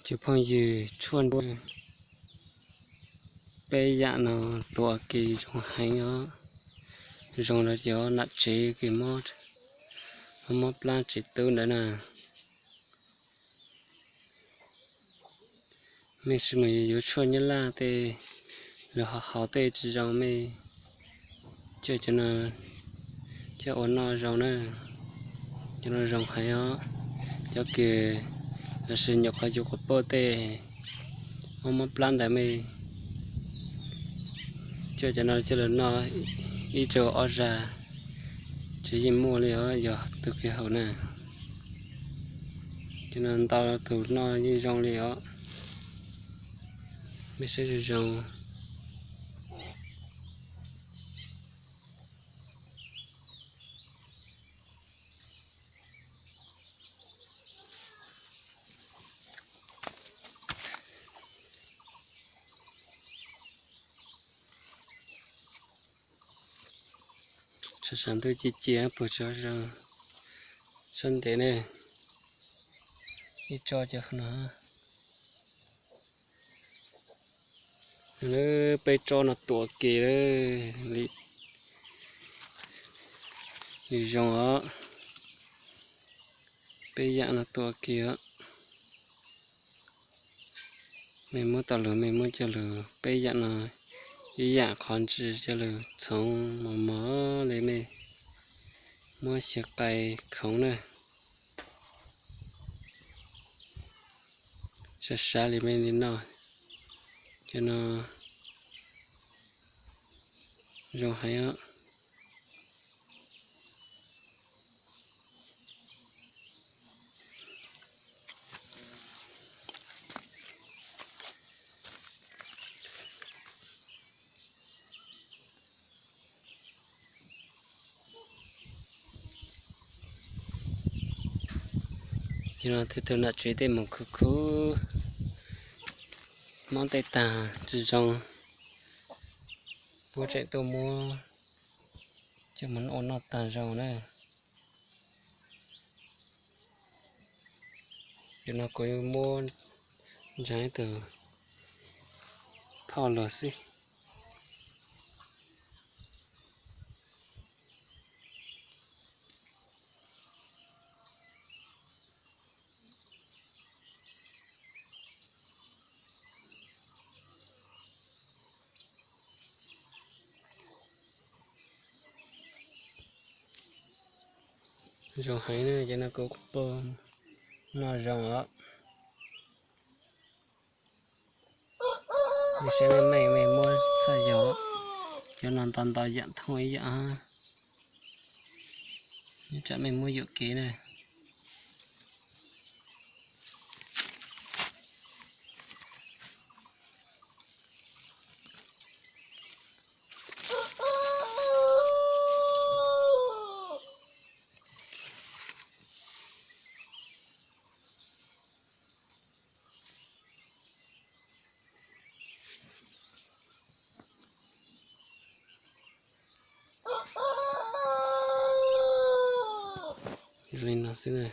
Cov phooj ywg, tshuaj peb yam no tuav kiag zoo heev os. Zoo rau cov nam tsev kws mob plab tsev tub ntawd na. Mej sim mus yuav tshuaj nyab laj tej, lawv ho haus tej tsis zoo, mej coj cov no coj ua noj zoo na. Cov no zoo heev os. Cov kws lossis nyuam qhuav yuav quas puj tej, mob mob plab ntawd, mej coj cov no coj lug noj ib tsug ob zag, tsis yeej muaj li os, yog tug kws haus na. Cov no ntau tug noj yeej zoo li os. Mej saib zoo zoo. Tshav ntuj ci ci puag tsob ntev ne, ib tsob cov no. Peb tsob no tuam kiag li, zoo os. Peb yam no tuam kiag os. Mej muab tau lug mej muab coj lug peb yam no, ib yam qhov ntsws coj lug txhoov mos mos li, mej muab xyaw qai khoov na. Sab sab li mej li noj, cov no zoo heev os. Cov no tej tug nam tsev tej mus khwv khwv, mob tej tag tsis zoo, puab tseem tuaj muab coj mus ua noj tag zoo na. Cov no kuv muab ntsaag ib tug phauj lug xwb. Zoo heev na, cov no kuv puab noj zoo os. Mej saib mej, mej muab txhaj yog, cov no nto nto yam thooj ib yam, ib tsam mej muab yuam kev na. Li no xwb na.